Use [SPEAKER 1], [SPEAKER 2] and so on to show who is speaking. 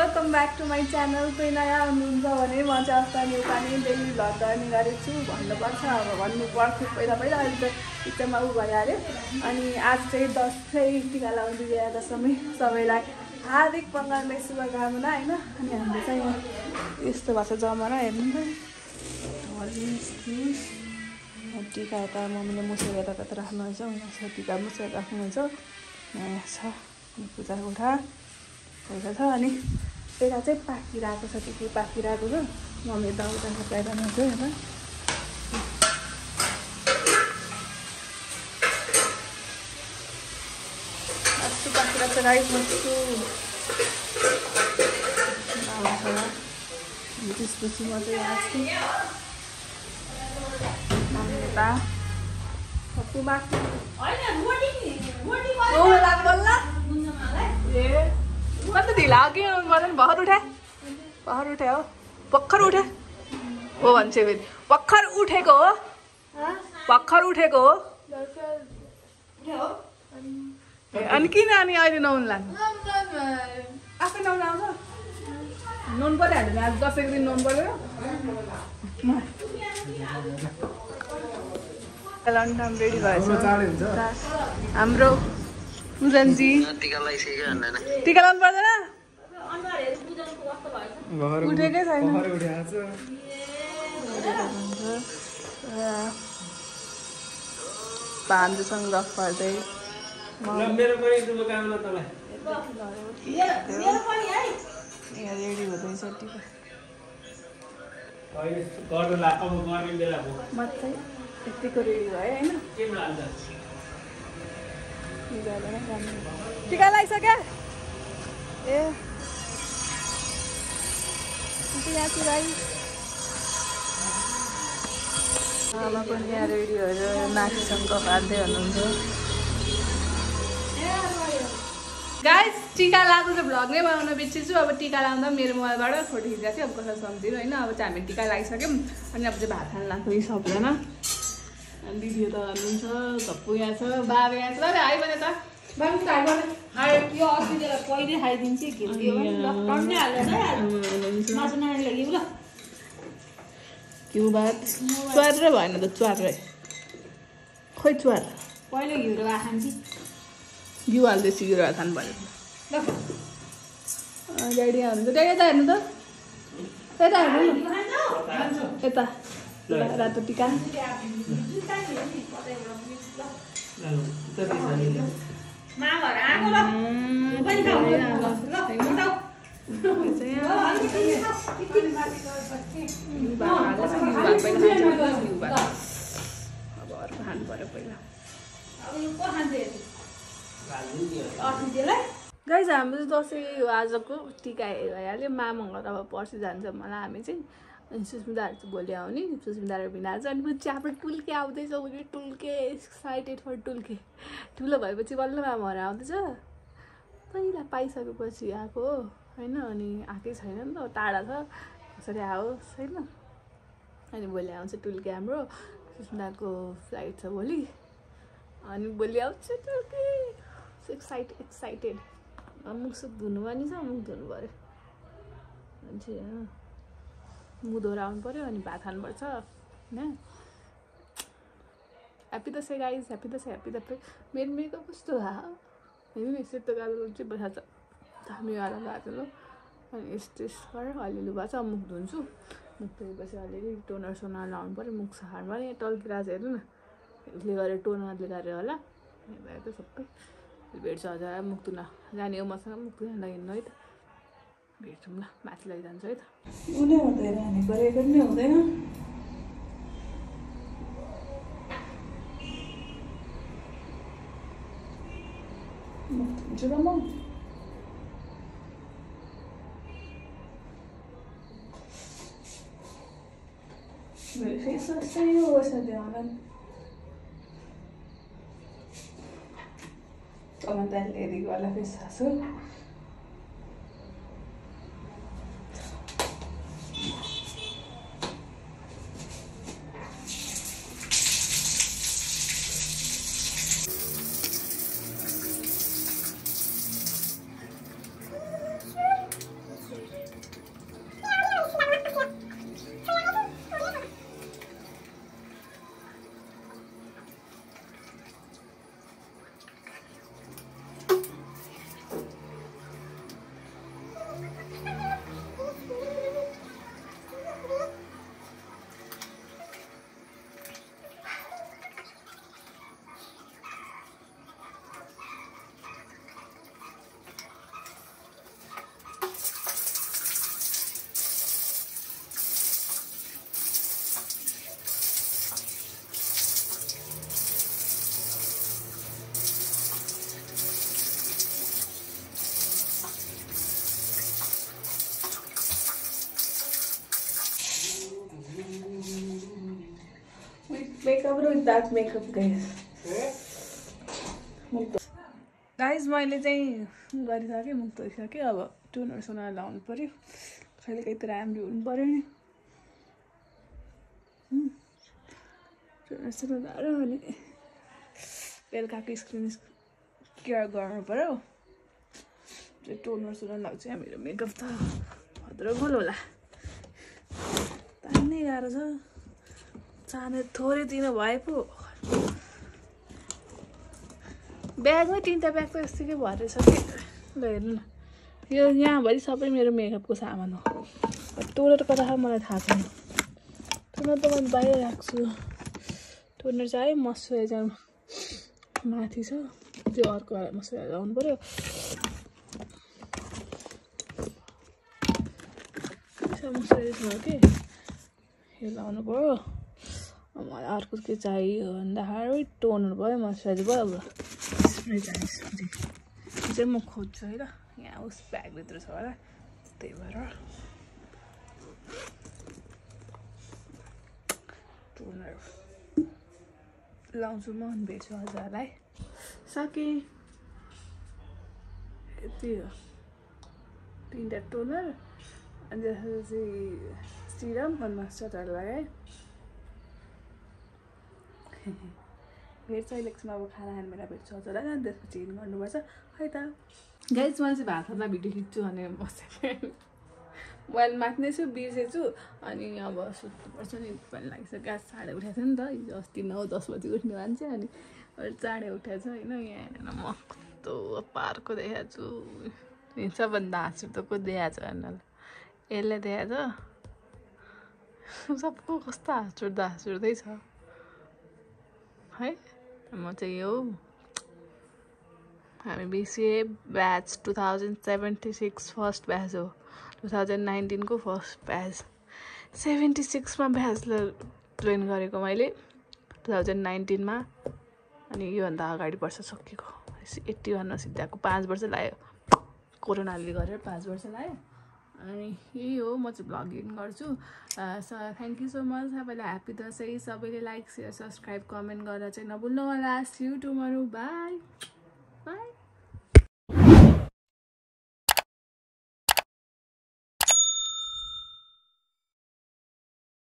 [SPEAKER 1] Welcome back to my channel. कोही नयाँ हुनुहुन्छ भने म चाहिँ अस्ता नेपाली डेली भ्लग गर्ने गरेको छु भन्नुपर्छ। अब भन्नु पर्थ्यो पहिला पहिला, अहिले त एकदमै उ भइहाल्यो। अनि आज चाहिँ दसैँ टिका लगाउँदै गएर सबैलाई हार्दिक मङ्गलमय शुभकामना होइन। अनि हाम्रो चाहिँ यस्तो भएको छ जमाना हेर्नु त, टिका यता मम्मीले मुसेर यता राख्नुहुन्छ, उनीहरू टिका मुसेर राख्नुहुन्छ। यहाँ छ पूजा कोठा पैसा छ। अनि यता चाहिँ पाकिरहेको छ, के पाकिरहेको छ। मम्मी यता उता सप्लाइरहनुहुन्छ यता। अस्ति पाकिरहेको छ राइस मस्छु त्यसपछि म चाहिँ आएको मम्मी यता सबै बाँकी कति ढिला हो कि भर्खर उठे हो, भर्खर उठे हो भन्छ फेरि। भर्खर उठेको हो, भर्खर उठेको हो। अनि किन अनि अहिले नुहाउनु लाग्नु? आफै नुहाउनु आउँछ? नुहाउनु परिहाल्यो नि, आज दसैँको दिन नुहाउनु पर्दैन। लन्डन रेडी भएछ हाम्रो पूजनजी। टिका लाउनु पर्दैन, उठेकै छैन। भान्जुसँग गफ गर्दै रेडी हुँदैछ टिका। मात्रै यतिको रेडी भयो होइन। टिका लगाइसक्यो ए यहाँ चाहिँ आमा पनि यहाँ रेडी भएर नानीसँग काट्दै हुनुहुन्छ। गाइस टिका लगाएको चाहिँ भ्लग नै बनाउन बिर्सेछु। अब टिका लगाउँदा मेरो मोबाइलबाट फोटो खिचेको थियो, अब कसैलाई सम्झिनु होइन। अब चाहिँ हामी टिका लगाइसक्यौँ। अनि अब चाहिँ भात खान लाग्छ यी सबजना। अनि दिदी त हुनुहुन्छ, धप्पु यहाँ छ, बाबा यहाँ छ। हाई भने त
[SPEAKER 2] यो अस्ति पहिले खाइदिन्छ
[SPEAKER 1] घिउ भात च्वारै भएन त, च्वारै खोइ च्वार
[SPEAKER 2] पहिले घिउ र खान्छ,
[SPEAKER 1] घिउ हाल्दैछु घिउ खानु पऱ्यो। ड्याडी यहाँ हुनुहुन्छ, ड्याडी यता हेर्नु त, यता हेर्नु यता रातो टिका। खानु पर्यो पहिला। गाइस हाम्रो चाहिँ दसैँ आजको टिका भइहाल्यो। मामङ्गल अब पर्सि जान्छ मलाई। हामी चाहिँ अनि सुस्मिताहरू चाहिँ भोलि आउने, सुस्मिताहरू बिना आज। अनि पछि हाम्रो टुल्के आउँदैछ, उसले टुल्के एक्साइटेड फर टुल्के। ठुलो भएपछि बल्ल मामाहरू आउँदैछ, पहिला पाइसकेपछि आएको होइन। अनि आएकै छैन नि त, टाढा छ, कसरी आओस् होइन। अनि भोलि आउँछ टुल्के हाम्रो। सुस्मिताको फ्लाइट छ भोलि, अनि भोलि आउँछ टुल्के। एक्साइटेड। मुख सुख धुनु पनि छ, मुख धुनु पऱ्यो मान्छे, मुख धोएर आउनु पऱ्यो। अनि भात खानुपर्छ होइन। Happy Dashain guys, happy Dashain, happy Dashain. मेरो मेकअप कस्तो भयो, हेर्नु सेतो गालो चाहिँ बसाएको छ, धामीवाला भएको ल। अनि यस्तो गरेर अलिअलि भएको छ। मुख धुन्छु, मुख धोएपछि अलिअलि टोनर सोनर लाउनु पऱ्यो। मुख सफार्नु पऱ्यो। यहाँ टल्किरहेको छ हेर्नु न, उसले गरेर टोनरले गरेर होला। भयो त सबै भेट्छ। हजुर मुख धुन जाने हो मसँग, मुख धुन लगिनु है त, भेट्छौँ ल, माथि लगिजान्छ है त। उनी हुँदैन हाने गरेको पनि हुँदैन। मुख धुन्छु र म। मेरो फेस यस्तै हो ध्यान कमेन्टले हेरेको होला फेस हासु। मेकअप विदाउट मेकअप गाइज मैले चाहिँ गरिसकेँ मुख धोइसकेँ अब टोनर सोनर लाउनु पऱ्यो कहिले कहीँ त राम्रो हुनु पऱ्यो नि टोनर सोनर लाएर अनि बेलुकाको स्किन केयर गर्नु पऱ्यो टोनर सोनर लाग्छ मेरो मेकअप त भद्रो गोल होला तान्नै गाह्रो छ चाँडै थोरै दिनु भए पो ब्यागमै 3टा ब्याग त यस्तै भरेछ कि ल हेर्नु न यो यहाँभरि सबै मेरो मेकअपको सामान हो टोनर कता छ मलाई थाहा छैन टोनर त मैले बाहिर राख्छु टोनर चाहिँ है मोइस्चराइजर माथि छ त्यो अर्को मोइस्चराइजर लाउनु पऱ्यो मोइस्चराइजर हो कि यो लाउनु पऱ्यो मलाई अर्को के चाहियो भन्दाखेरि टोनर भयो मोइस्चराइजर भयो अब स्प्रे चाहियो चाहिँ म खोज्छु है ल यहाँ उस ब्यागभित्र छ होला त्यही भएर टोनर लाउँछु म भेट्छु हजुरलाई सकेँ यति हो 3टा टोनर अनि त्यसपछि सिरम अनि मोइस्चराइजर लगाएँ भेट्छ इलेक्समा अब खाना खाने बेला भेट्छु हजुरलाई अनि त्यसपछि इन गर्नुपर्छ है त गाइज मैले चाहिँ भात खाँदा भिडियो खिच्छु भने बसेँ मोबाइल माथि छु बिर्सेछु अनि अब सुत्नुपर्छ नि पनि लागिसक्यो आज चाँडै उठाएको थियो नि त हिजो अस्ति 9-10 बजी उठ्ने मान्छे अनि चाँडै उठाएको छ होइन यहाँ हेरेन म कस्तो पार्को देखाएको छु सबभन्दा हाँसउठ्दोको देखाएको छ हेर्नलाई यसले देखाएको छ सबको कस्तो हाँसउठ्दै छ है म चाहिँ यो हामी बिसिए ब्याच 2076 फर्स्ट ब्याच हो 2019 को फर्स्ट ब्याच 76 मा ब्याचलर जोइन गरेको मैले 2019 मा अनि योभन्दा अगाडि वर्ष सकिएको 81 मा सिद्धाएको 5 वर्ष लाग्यो कोरोनाले गरेर 5 वर्ष लाग्यो अनि यही हो म चाहिँ भ्लगिङ गर्छु थ्याङ्क यू सो मच सबैलाई ह्याप्पी दसैँ सबैले लाइक शेयर सब्सक्राइब कमेन्ट गरेर चाहिँ नभुल्नु होला सी यू टुमरो बाई